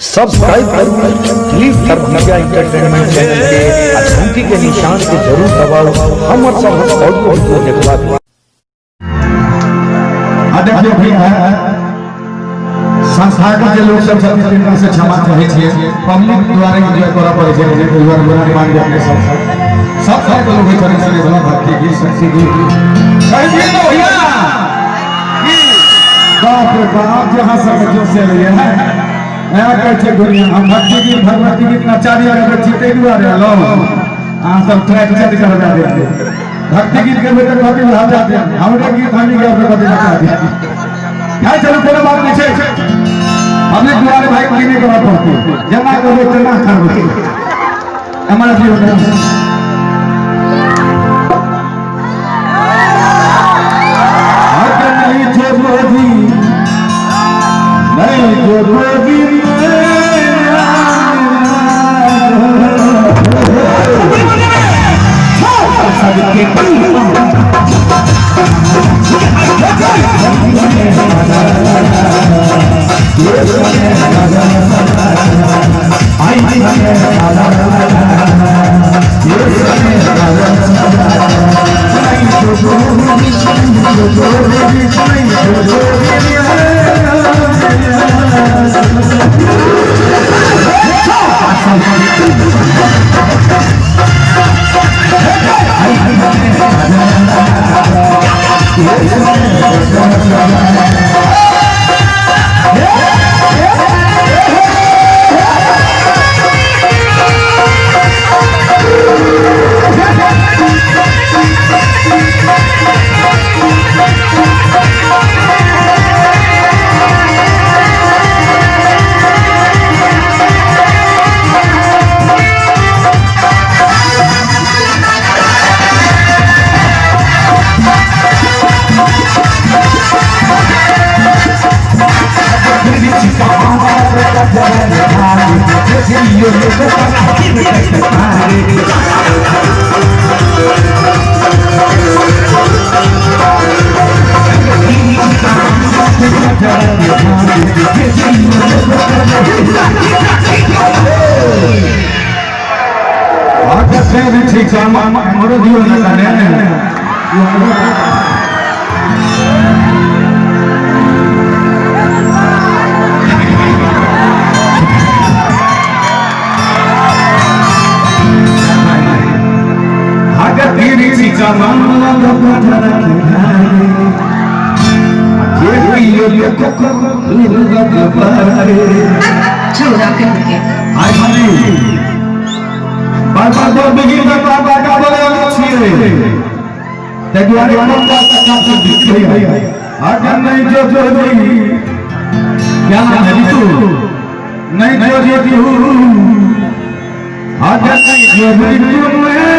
Subscribe करू दिलीप दरभंगिया entertainment channel के आ घंटी के निशान के जरूर दबाउ हमर सबहक ऑडियो वीडियो देखबाक लेल। आ देखियौ भैया, संस्थागत जे लोक सब छथिन तिनका से क्षमा चाहै छियै। पब्लिक द्वारा एंजॉय करऽ पड़ै छै, ताहि दुआरे बुरा नहि मानबै। अपने सब सब तरह के लोग होइ छथिन संगे भला भक्ति गीत शक्ति गीत कहि दियौ ने भैया की बाप रे बाप, जे अहाँ सबके जोश से एलैए है नया कहै छै दुनिया। हम भक्ति गीत भगवती गीत नचारी गबै छी, ताहि दुआरे एलहुँ। अहाँ सब ट्रैक चेंज करबा देलियै। भक्ति गीत गेबै तऽ कहती हटा दे, हमरे गीत हमही गायब तऽ कहती हटा दे। खैर चलू, कोनो बात नहि छै। पब्लिक दुआरे भाई की नहि करऽ पड़तै, जेना करबै तेना करबै। एम्हर अबियौ ने। नहीं जो गोदी, नहीं जो गोदी, सबके ठीक छै, हमरो दियौ ने कने। छौड़ा कहीं के आइ भाभी बार बार बोल बिगिन में बार बार का बोले छियै, ताहि दुआरे कम बात का से दिखै। अगर नहीं जो जो जी, क्या नाम है, रितु, नहीं जो रितु, अगर नहीं जो रितु में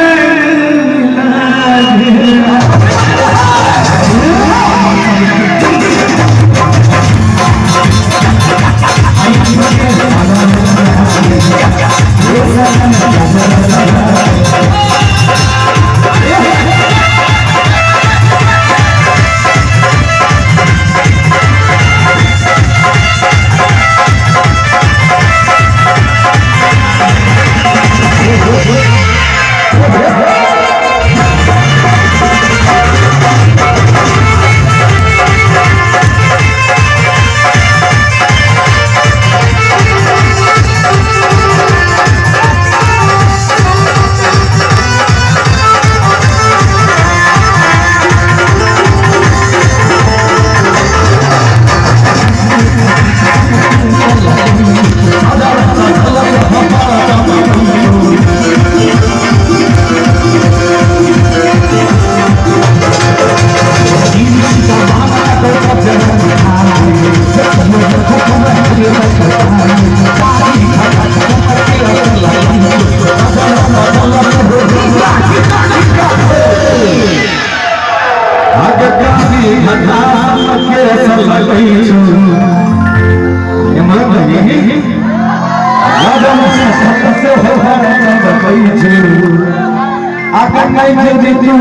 अगर नहीं जो जीतू,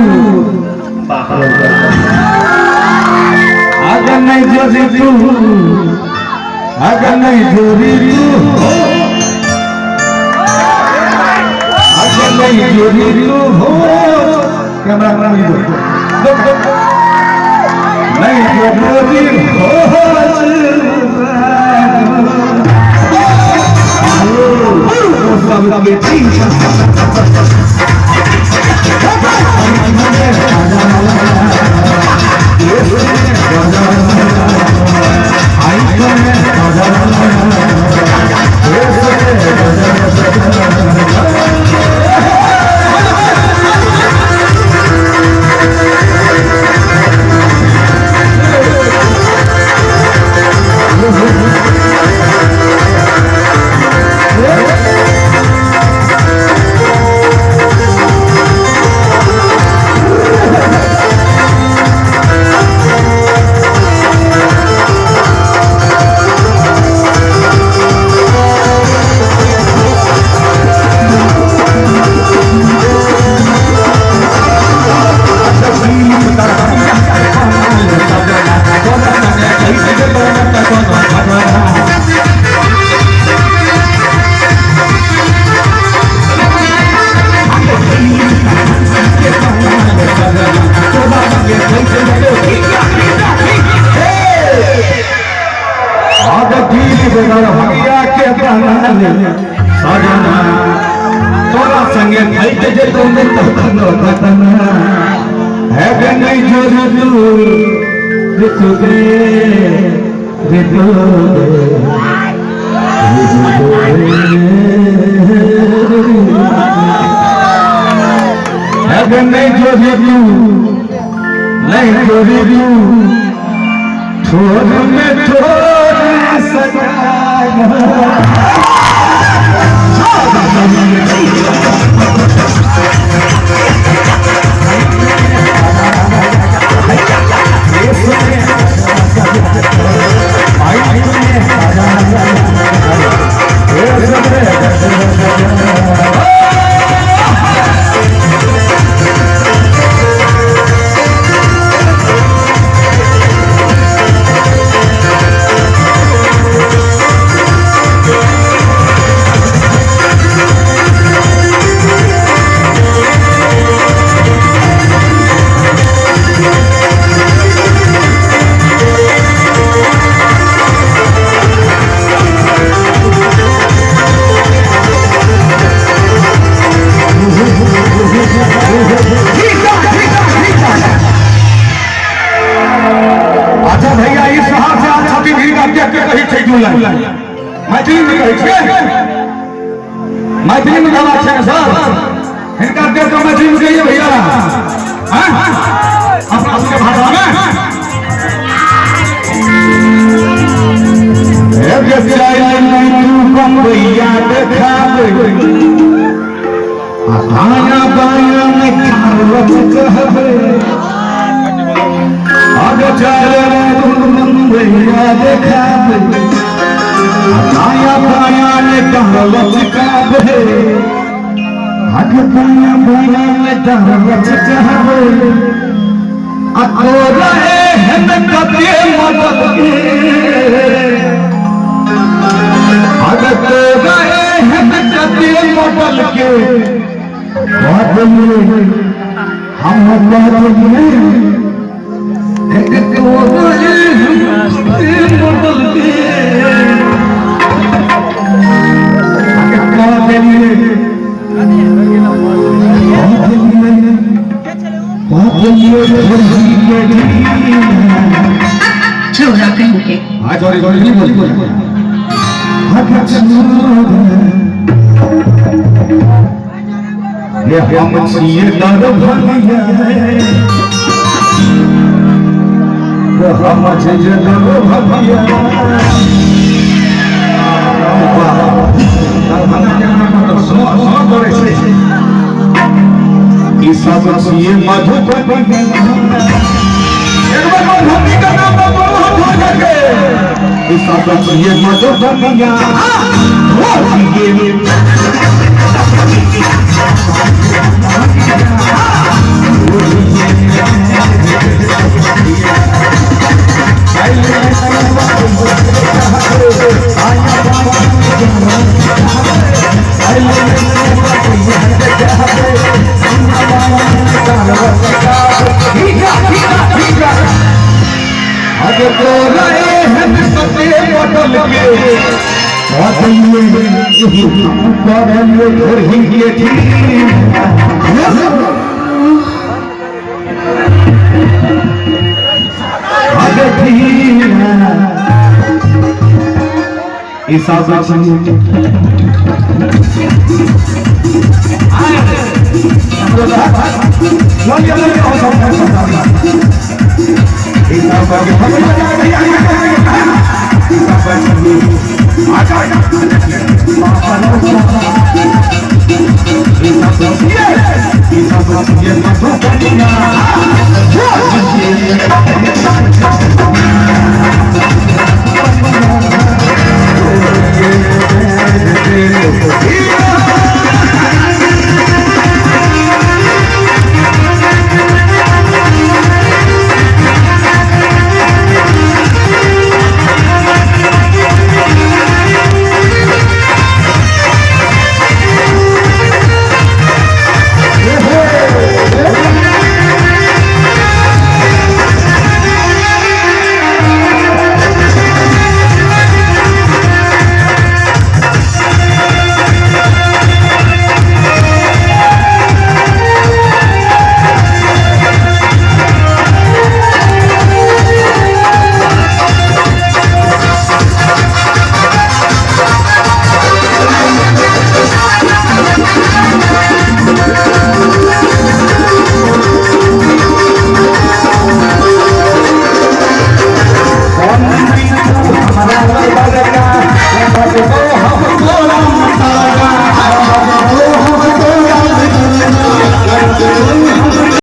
अगर नहीं जो जीतू, अगर नहीं जोरी तू हो, अगर नहीं जोरी तू हो, कैमरा नहीं जोरी हो, सबके तोरा संगे जे है नहीं ऋतु ऋतु नहीं जो नहीं जोरी छोड़ में छोड़ सका। अच्छा भैया, इस शहर से आज छाती भीड़ का के कही छै मैथिली में कहै छै, मैथिली में गला छै सर, हिनका देख के मैथिली में कहिए भैया, अपना सबके भाषा में। दाया बाया में कहबे देखाबे, दाया बाया में लचकाबे, आगे दाया बाया में लचकाबे, आ तोरा एहन कते मदद के, आगे तोरा एहन कते मदद के, हम छोरा कहीं के हम छिए दरभंगिया, हम छिए दरभंगिया, दरभंगा के नाम पर सो सो करे छै ई सब छिए मधुबनी। एक बार मधुबनी का नाम बोलो हाथ उठा करके, ई सब छिए मधुबनिया, वो छिए I Yeah!